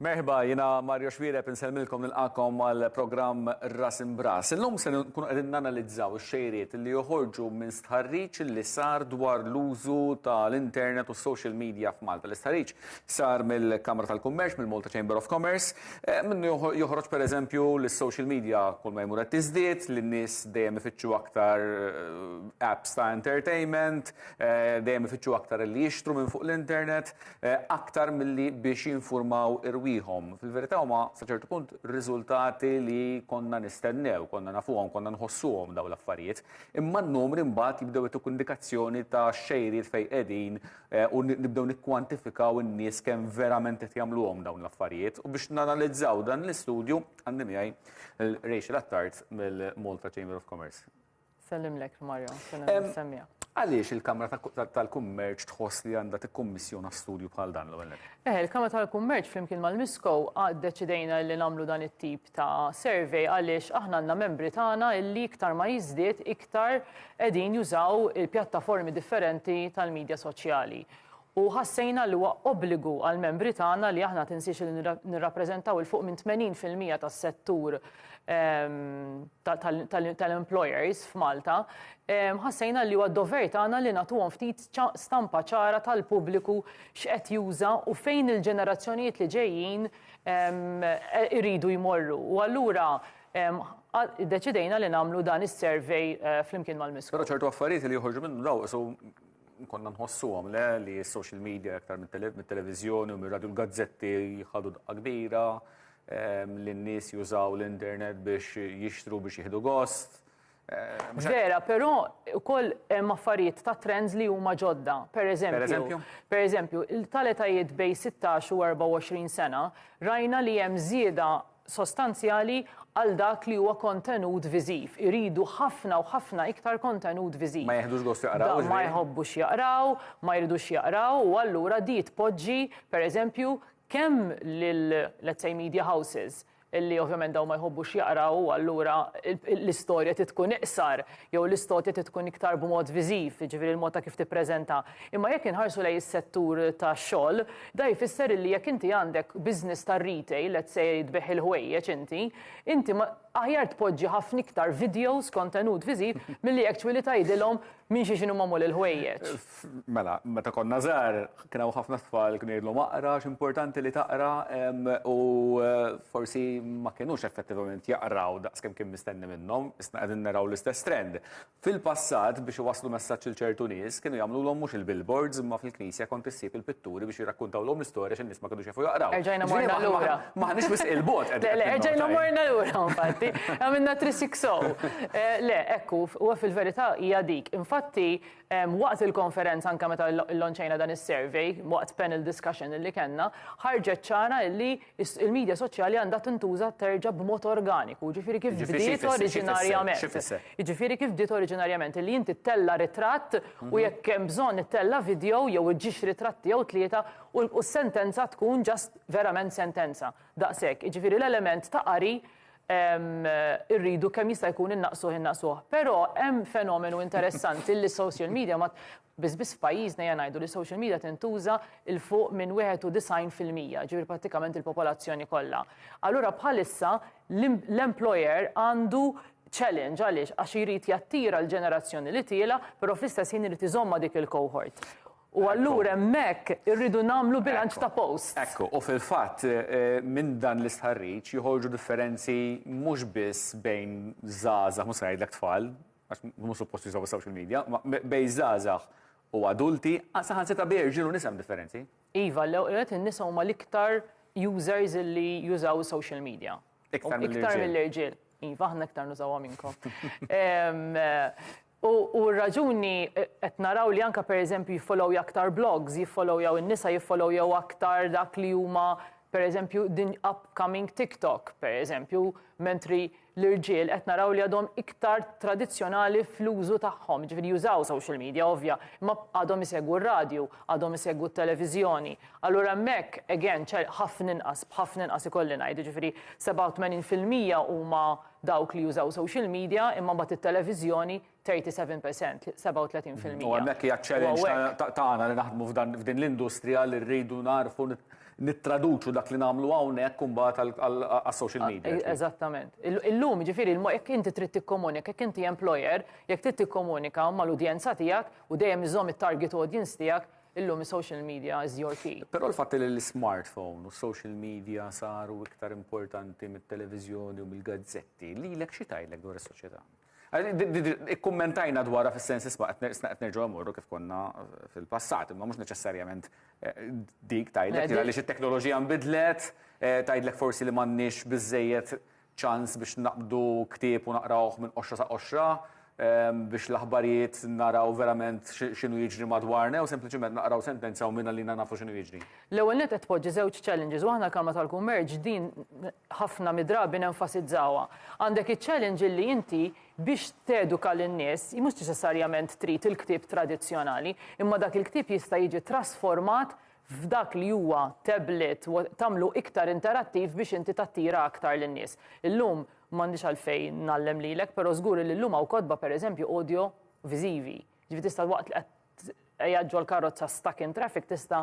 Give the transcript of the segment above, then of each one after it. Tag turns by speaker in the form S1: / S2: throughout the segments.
S1: Merħba, jiena Mario Xuereb insellmilkom nilqakom għal programm Ras Imbras. Illum se nkunu qegħdin nanalizzaw ix-xejriet li joħorġu minn stħarriġ li sar dwar l-użu tal-internet u social media f'Malta. L-istħarriġ sar mill-Kamra tal-Kummerċ, mill-Malta Chamber of Commerce, eh, minnu joħroġ pereżempju li social media kull ma jmur qed tiżdied, li n-nies dejjem ifittxu aktar eh, apps ta' entertainment, eh, dejjem ifittxu aktar li jixtru minn fuq l-internet. aktar milli biex jinfurmaw irwieħhom. Fil-verità huma sa ċertu punt riżultati li konna nistennew, konna nafuhom, konna nħossuhom dawn l-affarijiet. Imma n-numri mbagħad jibdew jtuk indikazzjoni ta' xejriet fejn qegħdin eh, u nibdew nikkwantifikaw in-nies kemm verament qed jagħmluhom dawn l-affarijiet. U biex nanalizzaw dan l-istudju għandi miegħi Rachel Attard mill-Malta Chamber of Commerce.
S2: Sellimlek Mario, sellem semmija.
S1: Għaliex il-Kamra tal-Kummerċ tħoss li għandha tikkummissjona studju bħal dan l-ewwel
S2: Eh, il-Kamra tal-Kummerċ flimkien mal-Misko deċidejna li nagħmlu dan it-tip ta' survey għaliex aħna għandna membri tagħna illi iktar ma jiżdied iktar qegħdin jużaw il-pjattaformi differenti tal-medja soċjali. U ħassejna li huwa obbligu għall-membri tagħna li aħna tinsiex li nirrappreżentaw 'il fuq minn 80% tas-settur tal-employers f'Malta, ħassejna li huwa dover tagħna li nagħtuhom ftit stampa ċara tal-pubbliku x'qed juża u fejn il-ġenerazzjonijiet li ġejjin iridu jmorru. U allura iddeċidejna li nagħmlu dan is-survey flimkien mal-Misco.
S1: Però ċertu affarijiet li joħorġu minnu dawn konna nħossuhom le li s-social media aktar mit-televiżjoni u mir-radju l-gazzetti ħadu daqqa kbira, li n-nies jużaw l-internet biex jixtru biex jieħdu gost.
S2: Vera, però ukoll hemm affarijiet ta' trends li huma ġodda. Per eżempju, per eżempju, tal-etajiet bejn 16 u 24 sena, rajna li hemm żieda sostanzjali għal dak li huwa kontenut viżiv. Iridu ħafna u ħafna iktar kontenut viżiv.
S1: Ma jeħdux gost jaqraw.
S2: Ma jħobbux jaqraw, ma jridux jaqraw u allura di tpoġġi, per eżempju, kemm lil, let's say, media houses, illi ovvjament daw ma jħobbux jaqraw u allura l-istorja trid tkun iqsar jew l-istorja trid tkun iktar b'mod viżiv, jiġifieri l-mod ta' kif tippreżenta. Imma jekk inħarsu lejn is-settur tax-xogħol, da jfisser illi jekk inti għandek business tar-retail, let's say tbigħ il-ħwejjeġ inti, inti aħjar tpoġġi ħafna iktar videos, kontenut viżiv, milli actually tgħidilhom minn xiex inhu magħmul il-ħwejjeġ.
S1: Mela, meta konna żgħar, kien hawn ħafna tfal kienu jgħidulhom aqra, x'importanti li taqra, u forsi ma kinux effettivament jaqraw daqskemm kien mistenni minnhom, issa qegħdin naraw l-istess trend. Fil-passat, biex iwasslu messaġġ lil ċertu nies, kienu jagħmlulhom mhux il-billboards imma fil-knisja kont issib il-pitturi biex jirrakkuntawlhom l-istorja għax in-nies ma kinux jafu jaqraw.
S2: Erġajna morna lura.
S1: M'aħniex wisq 'il bogħod
S2: qed. Le, le, erġajna morna lura infatti. Għamilna 360. Le, ekku, u fil-verità hija dik. Infatti, waqt il-konferenza anke meta llonċejna dan is-survey, waqt panel discussion illi kellna, ħarġet ċara illi il-media soċjali għandha tintuża terġa' b'mod organiku, jiġifieri kif bdiet oriġinarjament. Jiġifieri kif bdiet oriġinarjament, illi inti ttella' ritratt u jekk hemm bżonn ittella' video jew iġġiex ritratti jew tlieta u s-sentenza tkun just verament sentenza. Daqshekk. Jiġifieri l-element ta' qari irridu kemm jista' jkun innaqsuh innaqsuh. Però hemm fenomenu interessanti li s-social media ma Biss biss f'pajjiżna ejja ngħidu li social media tintuża 'l fuq minn 91%, ġifieri prattikament il-popolazzjoni kollha. Allura bħalissa l-employer għandu challenge għaliex? Għax jrid jattira l-ġenerazzjoni li tiela', però fl-istess ħin irid iżomm ma' dik il-cohort. U allura hemmhekk irridu nagħmlu bilanċ ta' posts.
S1: Ekku, u fil-fatt minn dan l-istħarriġ joħorġu differenzi mhux biss bejn żgħażagħ, mhux se ngħidlek tfal, għax mhux suppost jużaw is-social media, ma bejn żgħażagħ u adulti, saħansitra bejn irġiel u nisa hemm differenzi.
S2: Iva, l-ewwel nett in-nisa huma l-iktar users li jużaw is-social media.
S1: Iktar mill-irġiel.
S2: Iva, aħna iktar nużawha minnkom. U r-raġuni qed naraw li anke pereżempju jiffollowja aktar blogs, jiffollowjaw in-nisa jiffollowjaw aktar dak li huma pereżempju din upcoming TikTok, pereżempju, mentri L-irġiel qed naraw li għadhom iktar tradizzjonali fl-użu tagħhom, jiġifieri jużaw social media ovvja, imma għadhom isegwu r-radju, għadhom isegwu t-televiżjoni. Allura hemmhekk again ħafna inqas, b'ħafna inqas ikolli ngħid, jiġifieri 87% huma dawk li jużaw social media imma mbagħad it-televiżjoni 37%, 37%.
S1: U hemmhekk hija ċ-challenge tagħna li naħdmu f'din l-industrija li rridu nagħrfu. nittraduċu dak li nagħmlu hawnhekk imbagħad għas-social media.
S2: Eżattament. Illum, ġifieri, jekk inti trid tikkomunika, jekk inti employer, jekk trid tikkomunika mal-udjenza tiegħek u dejjem iżomm it-target audience tiegħek, illum social media is your key.
S1: Però l-fatt li l-smartphone u social media saru iktar importanti mit-televiżjoni u mill-gazzetti, lilek xi tgħidlek dwar is-soċjetà? Ikkummentajna dwarha fis-sens isma' qed nerġgħu mmorru kif konna fil-passat, imma mhux neċessarjament dik tgħidlek għaliex it-teknoloġija nbidlet, tgħidlek forsi li m'għandniex biżejjed ċans biex naqbdu ktieb u naqrawh minn qoxra sa qoxra, biex l-aħbarijiet naraw verament x'inhu jiġri madwarna u sempliċement naqraw sentenza u minna li nafu x'inhu jiġri.
S2: L-ewwel nett qed tpoġġi żewġ challenges u aħna l-Kamra tal-Kummerċ din ħafna mid-drabi nenfasizzawha. Għandek iċ-challenge li inti biex teduka lin-nies, mhux neċessarjament trid il-ktieb tradizzjonali, imma dak il-ktieb jista' jiġi trasformat f'dak li huwa tablet, tagħmlu iktar interattiv biex inti tattira aktar lin-nies. Illum m'għandix għalfejn ngħallem lilek, però żgur li llum hawn kotba, pereżempju, audio viżivi. Ġifieri tista' waqt li qed qiegħed ġol-karozza stuck in traffic tista'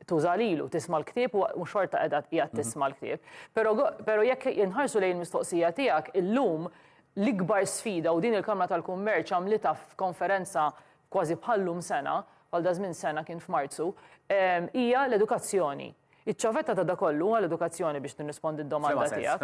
S2: tuża lilu, tisma' l-ktieb u xorta qiegħda qiegħed tisma' l-ktieb. Però jekk inħarsu lejn il-mistoqsija tiegħek, illum l-ikbar sfida, u din il-Kamra tal-Kummerċ għamlitha f'konferenza kważi bħallum sena, għal da żmien sena, kien f'Marzu, hija l-edukazzjoni. Iċ-ċavetta ta' da kollu huwa l-edukazzjoni, biex nirrispondi d-domanda tiegħek.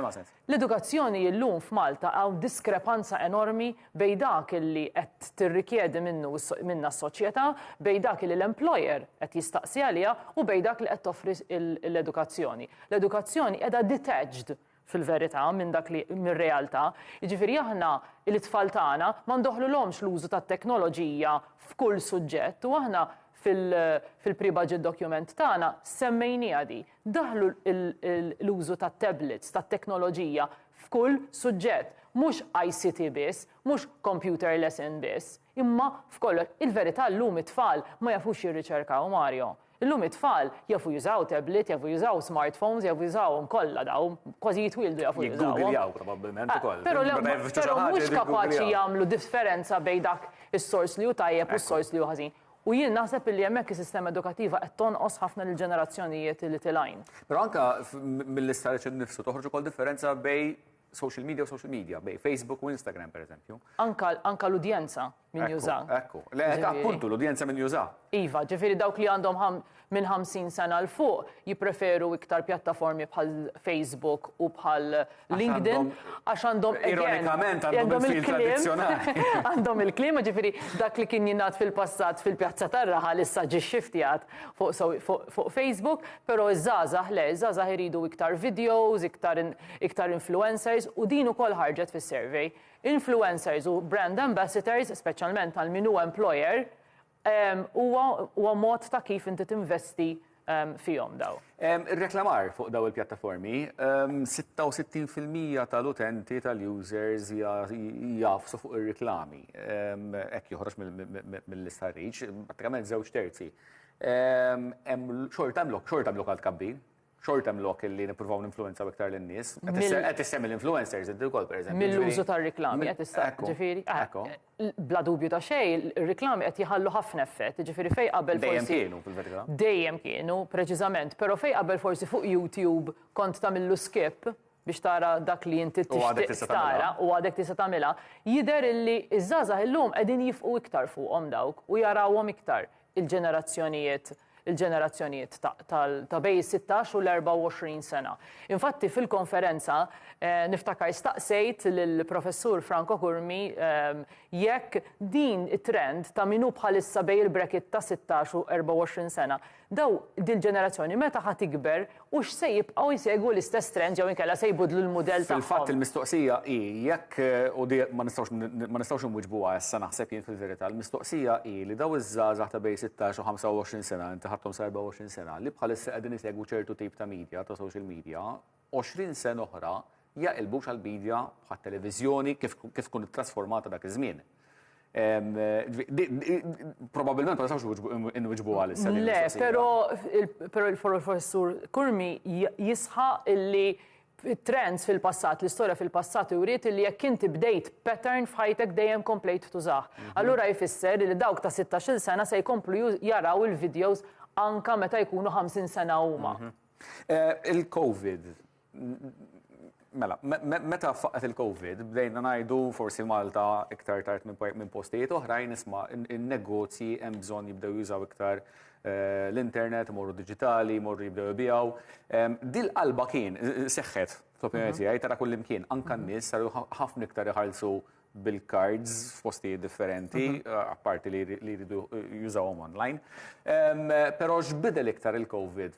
S2: L-edukazzjoni llum f'Malta hawn diskrepanza enormi bejn dak li qed tirrikjedi minnu minna s-soċjetà, bejn dak li l-employer qed jistaqsi għaliha u bejn dak li qed toffri l-edukazzjoni. L-edukazzjoni qiegħda detached fil-verità minn dak li mir-realtà. Jiġifieri aħna l-itfal tagħna ma ndoħlulhomx l-użu tat-teknoloġija f'kull suġġett u aħna fil-pre-budget document tagħna semmejniha di. Daħlu l-użu tat-tablets, tat-teknoloġija f'kull suġġett, mhux ICT biss, mhux computer lesson biss, imma f'kollox. Il-verità, llum it-tfal ma jafux jirriċerkaw, Mario. Illum it-tfal jafu jużaw tablet, jafu jużaw smartphones, jafu jużawhom kollha daw, kważi jitwildu jafu jużawhom.
S1: Jiggoogljaw probabbilment ukoll.
S2: Però mhux kapaċi jagħmlu differenza bejn dak is-sors li hu tajjeb u s-sors li hu ħażin. U jien naħseb li hemmhekk is-sistema edukattiva qed tonqos ħafna lill-ġenerazzjonijiet li telgħin.
S1: Però anka mill-istħarriġ innifsu toħroġ ukoll differenza bejn social media u social media, bejn Facebook u Instagram, per eżempju.
S2: Anka l-udjenza min juża.
S1: Ekku, le, appuntu, l-udjenza min juża.
S2: Iva, ġifieri dawk li għandhom minn 50 sena 'l fuq jippreferu iktar pjattaformi bħal Facebook u bħal LinkedIn għax għandhom
S1: Ironikament għandhom il-fil tradizzjonali.
S2: Għandhom il-kliem, ġifieri dak li kien jingħad fil-passat fil-pjazza tar-raħal issa ġi xiftjat fuq Facebook, però iż-żgħażagħ le, iż-żgħażagħ iridu iktar videos, iktar influencers u din ukoll ħarġet fis-survey. Influencers u brand ambassadors, speċjalment għal min hu employer, huwa mod ta' kif inti tinvesti fihom daw.
S1: Ir-reklamar fuq daw il-pjattaformi, 66% tal-utenti, tal-users, jagħfsu fuq ir-reklami. Hekk joħroġ mill-istħarriġ, prattikament 2/3. Xorta hemm lok għal tkabbir, xorta hemm lok li nippruvaw ninfluwenzaw iktar lin-nies. Qed issemmi l-influencers inti wkoll, pereżempju.
S2: Mill-użu tar-reklami qed issa, ġifieri. Bla dubju ta' xejn, ir-reklami qed jħallu ħafna effett, ġifieri fej qabel
S1: Dejjem kienu fil-verità.
S2: Dejjem kienu, preċiżament, però fej qabel forsi fuq YouTube kont tagħmillu skip biex tara dak li inti tixtieq tara u għadek tista' tagħmilha, jidher illi iż-żgħażagħ illum qegħdin jieqfu iktar fuqhom dawk u jarawhom iktar il-ġenerazzjonijiet ta' bejn 16 u l-24 sena. Infatti fil-konferenza niftakar staqsejt lill-professur Franco Curmi jekk din it-trend ta' min hu bħalissa bejn il-bracket ta' 16 u 24 sena, daw dil-ġenerazzjoni meta ħa tikber u x'se jibqgħu jsegwu l-istess trend jew inkella se jbiddlu l-mudell
S1: tagħhom. Fil-fatt il-mistoqsija hi jekk, u di ma nistgħux nwieġbuha issa naħseb jien fil-verità, il-mistoqsija hi li daw iż-żgħażagħ ta' bejn 16 u 25 sena, inti ħadthom sa 24 sena, li bħalissa qegħdin isegwu ċertu tip ta' media, ta' social media, 20 sena oħra jaqilbux għal-media bħat televiżjoni kif tkun trasformata dak iż-żmien. Probabilment ma nistgħux inwiġbu għal issa.
S2: Le, però il-professur Curmi jisħaq illi trends fil-passat, l-istorja fil-passat uriet illi jekk inti bdejt pattern f'ħajtek, dejjem komplejt tużah. Allura jfisser li dawk ta' 16 sena se jkomplu jaraw il-videos anka meta jkunu 50 sena huma.
S1: Il-Covid, mela, meta faqqgħet il-Covid, bdejna ngħidu forsi Malta iktar tard minn postijiet oħrajn isma' in-negozji hemm bżonn jibdew jużaw iktar l-internet, imorru diġitali, imorru jibdew ibigħu. Dil-qalba kien seħħet, fl-opinjoni tiegħi, tara kullimkien, anke n-nies saru ħafna iktar iħallsu bil-cards f'postijiet differenti, apparti li jridu jużawhom online. Però x'bidel iktar il-Covid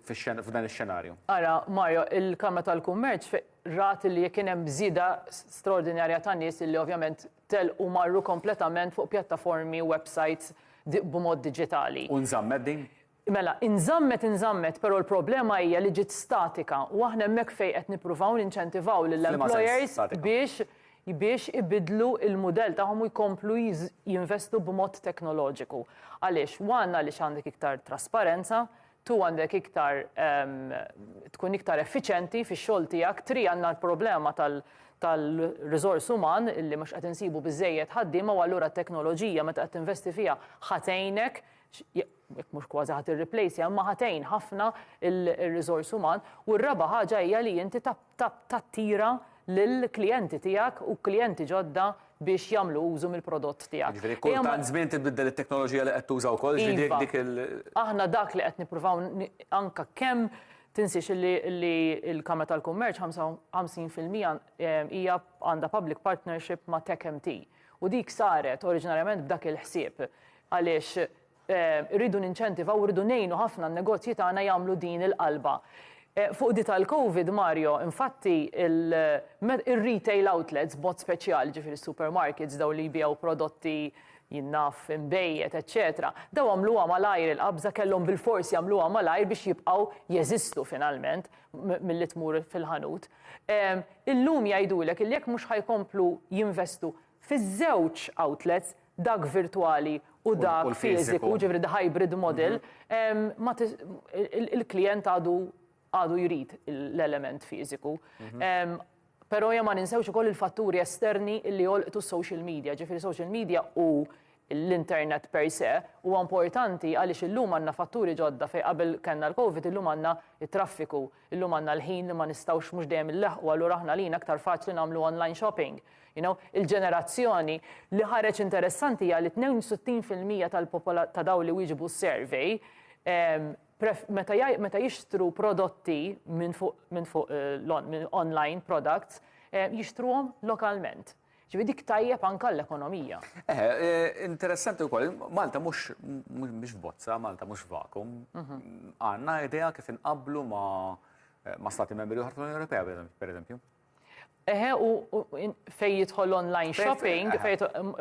S1: f'dan ix-xenarju?
S2: Ara, Mario, il-Kamra tal-Kummerċ rat li kien hemm żieda straordinarja ta' nies li ovvjament telqu marru kompletament fuq pjattaformi, websites b'mod diġitali.
S1: U nżammet din?
S2: Mela, inżammet inżammet, però l-problema hija li ġiet statika u aħna hemmhekk fejn qed nippruvaw ninċentivaw lill-employers biex biex ibiddlu l-mudell tagħhom u jkomplu jinvestu b'mod teknoloġiku. Għaliex? One, għaliex għandek iktar trasparenza, two, għandek iktar tkun iktar effiċenti fix-xogħol tiegħek, three, għandna l-problema tal tal-riżors uman illi mhux qed insibu biżżejjed ħaddiema u allura t-teknoloġija meta qed tinvesti fiha ħa tgħinek jekk mhux kważi ħa tirreplace, imma ħa tgħin ħafna il-riżors uman. U r-raba' ħaġa hija li inti tattira lill-klijenti tiegħek u klijenti ġodda biex jagħmlu użu mill-prodott tiegħek.
S1: Jiġifieri kultant żmien tibdel it-teknoloġija li qed tuża wkoll,
S2: jiġifieri dik il. Aħna dak li qed nippruvaw anke kemm tinsiex li l-Kamra tal-Kummerċ 55% hija għandha public partnership ma' TechMT. U dik saret oriġinarjament b'dak il-ħsieb għaliex irridu ninċentivaw u rridu ngħinu ħafna n-negozji tagħna jagħmlu din il-qalba. Fuq di tal-Covid, Mario, infatti il-retail outlets b'mod speċjali, ġifieri supermarkets daw li jbigħu prodotti jien naf inbejjed, eċċetera, daw għamluha malajr il-qabża kellhom bilfors jagħmluha malajr biex jibqgħu jeżistu finalment milli tmur fil-ħanut. Illum jgħidulek illi jekk mhux ħa jkomplu jinvestu fiż-żewġ outlets, dak virtwali u dak fiżiku, ġifieri the hybrid model, il-klijent għadu għadu jrid l-element fiżiku. Però ja ma ninsewx ukoll il-fatturi esterni li jolqtu social media, ġifieri social media u l-internet per se huwa importanti għaliex illum għandna fatturi ġodda fejn qabel kellna l-Covid illum għandna it-traffiku, illum għandna l-ħin li ma nistgħux mhux dejjem illeħqu allura aħna lina aktar faċli nagħmlu online shopping. You know, il-ġenerazzjoni li ħareġ interessanti hija li 62% tal-popola ta' dawn li wieġbu s-survey meta meta jixtru prodotti minn fuq minn fuq minn online products jixtruhom lokalment. Ġifieri dik tajjeb anke l-ekonomija.
S1: Interessanti wkoll, Malta mhux mhux bozza, Malta mhux vacuum. Għandna idea kif inqabblu ma' ma' stati membri oħra tal-Unjoni Ewropea, per eżempju.
S2: Eħe, u fej jidħol online shopping, fej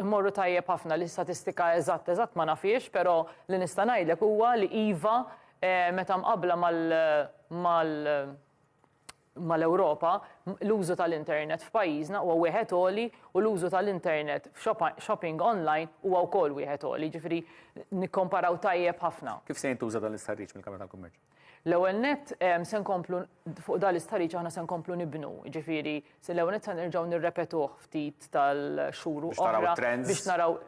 S2: morru tajjeb ħafna l-istatistika eżatt eżatt ma nafiex, però li nista' ngħidlek huwa li iva meta mqabbla mal mal mal-Ewropa, l-użu tal-internet f'pajjiżna huwa wieħed għoli u l-użu tal-internet f'shopping online huwa wkoll wieħed għoli, ġifieri nikkomparaw tajjeb ħafna.
S1: Kif se jintuża dan l-istħarriġ mill-Kamra tal-Kummerċ?
S2: L-ewwel nett se nkomplu fuq dan l-istħarriġ aħna se nkomplu nibnu, jiġifieri se l-ewwel nett se nerġgħu nirrepetuh ftit tal-xhur oħra biex naraw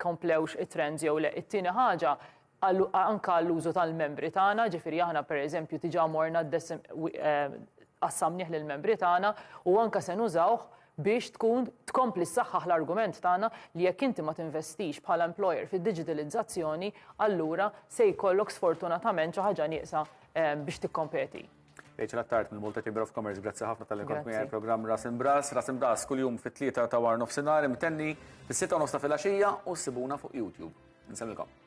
S2: komplewx it-trends jew le. It-tieni ħaġa anke għall-użu tal-membri tagħna, ġifieri aħna pereżempju diġà morna qassamnieh lill-membri tagħna u anke se nużawh biex tkun tkompli ssaħħaħ l-argument tagħna li jekk inti ma tinvestix bħala employer fid-diġitalizzazzjoni, allura se jkollok sfortunatament xi ħaġa nieqsa biex tikkompeti.
S1: Rachel Attard mill-Malta Chamber of Commerce, grazzi ħafna talli kont miegħi programm Ras Imbras. Ras Imbras kuljum fit-3 ta' wara nofsinhar imtenni fis-6 nofs ta' filgħaxija u ssibuna fuq YouTube. Nsellmilkom.